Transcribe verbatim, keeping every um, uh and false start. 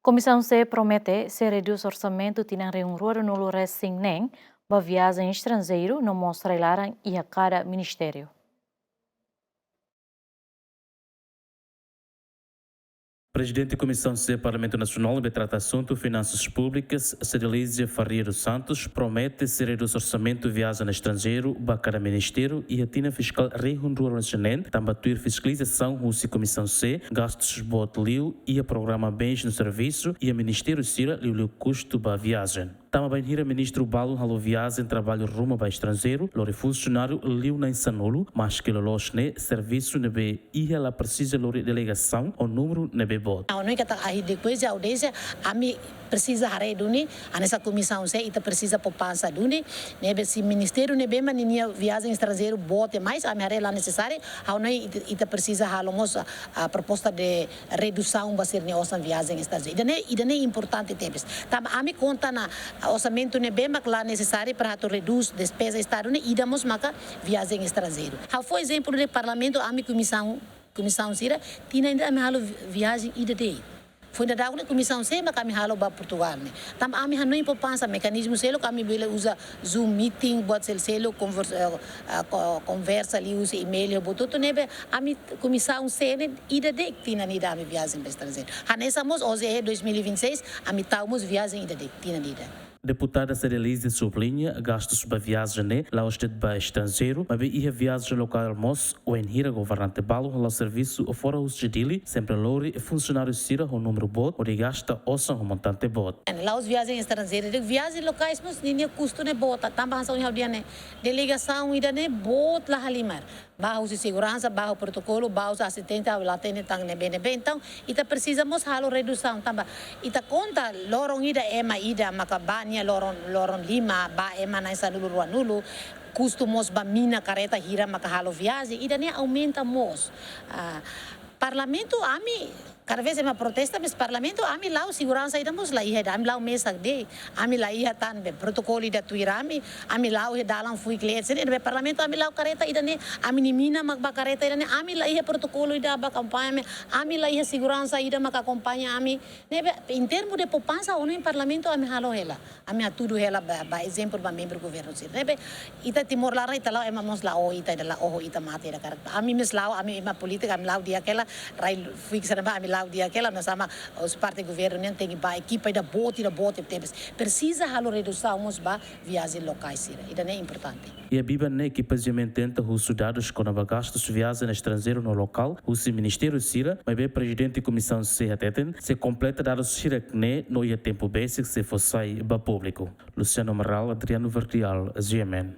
Komisaun C promete sei redús orsamentu tinan rihun rua ruanulu resin neen ba viajen estranjeiru no mós rai-laran iha kada ministériu. Prezidente Komisaun C Parlamentu Nasionál ne'ebé trata asuntu finansas públikas, Cedelizia Faria dos Santos, promete sei redús orsamentu viajen estranjeiru ba kada ministériu iha tinan fiskál rihun rua ruanulu resin neen, tanba tuir fiskalizasaun husi Komisaun C, gastus boot liu iha programa bens no servisu iha ministériu sira, liuliu kustu ba viajen. Tanba bainhira ministru balun halo viajen traballu ruma ba estranjeiru, lori funsionáriu liu na'in sanulu, maski loloos ne'e servisu ne'ebé iha la presiza lori delegasaun ho númeru ne'ebé boot. Ha'u hanoin katak ahi depois de audiénsia, ami presiza haree duni, hanesan Komisaun C ita presiza poupansa duni, ne'ebé se ministériu ne'ebé mak ninia viajen estranjeiru boot demais, ami haree la nesesáriu, ha'u hanoin ita, ita presiza halo mós, ah, proposta de redusaun ba sira-nia osan viajen estranjeiru. Ida-ne'e, ida-ne'e importante tebes. Tanba ami konta ona orsamentu ne'ebé mak la nesesáriu para atu redús despeza Estadu ne'e, ida mós maka viajen estranjeiru. Ha'u fó ezemplu de Parlamentu, ami komisaun, komisaun sira, tinan ida ami halo vi-, viajen ida de'it. Foin daudauk ne'e Komisaun C maka ami halo ba Portugál ne'e. Tanba ami hanoin poupansa, mekanizmu seluk ami bele uza Zoom meeting, buat sel-, seluk, konvers-, eh, ah, ko-, konversa liuhusi email, buat hotu-hotu ne'ebé ami Komisaun C ne'e ida de'it tinan ida ami viajen ba estranjeiru. Hanesan mós O J E dois mil e vinte e seis, ami tau mós viajen ida de'it tinan ida. Deputada Cedelizia subliña, gastus ba viajen ne'e la'ós de'it ba estranjeiru, maibé iha viajen lokál mós, wainhira governante balun hala'o servisu fora husi Dili, sempre lori funsionáriu sira ho númeru boot, hodi gasta osan ho montante boot. La'ós viajen estranjeiru de'it, viajen lokais mós ninia kustu ne'e boot, tanba hanesan ohin ha'u dehan ne'e, delegasaun ida-ne'e boot la halimar. Ba husi seguransa, ba ho protokolu, ba husi asistente, ha'u la hatene tan ne'ebé-ne'ebé. Entaun, ita presiza mós halo redusaun, tanba ita konta loron ida ema ida maka ba nia loron, loron lima, ba ema na'in sanulu ruanulu, kustu mós ba mina kareta hira maka halo viajen, ida-ne'e aumenta mós. Ah, Parlamentu ami, kada vez ema protesta, mas Parlamentu ami la'o seguransa ida mós la iha ida, ami la'o mesak de'it, ami la iha tan be protokolu ida tuir ami, ami la'o iha dalan fuik leet sira, be Parlamentu ami la'o kareta ida-ne'e, ami-nia mina mak ba kareta ida-ne'e, ami la iha protokolu ida ba akompaña ami, ami la iha seguransa ida mak akompaña ami, ne'ebé, em termo de poupansa, ha'u hanoin Parlamentu ami halo hela. Ami hatudu hela ba, ba ezemplu ba membru governu sira. Ne'ebé, ita Timor laran ita la'o ema mós la oho ita, ida la oho ita mate ida karik. Ami mós la'o, ami ema polítika, ami la'o di'ak hela, rai fuik sira-ne'ebá, ami la'o di'ak hela, no sama husi parte governu nian tenke ba ekipa ida boot, ida boot tebes. Presiza halo redusaun mós ba viajen lokais sira. Ida-ne'e importante. Iha biban ne'e ekipa G M N tenta husu dadus kona-ba gastus viajen estranjeiru no lokál husi ministériu sira, maibé Prezidente Komisaun C hateten, sei kompleta dadus hirak-ne'e no iha tempu besik sei fó sai ba públiku. Luciano Amaral, Adriano Verdial, G M N.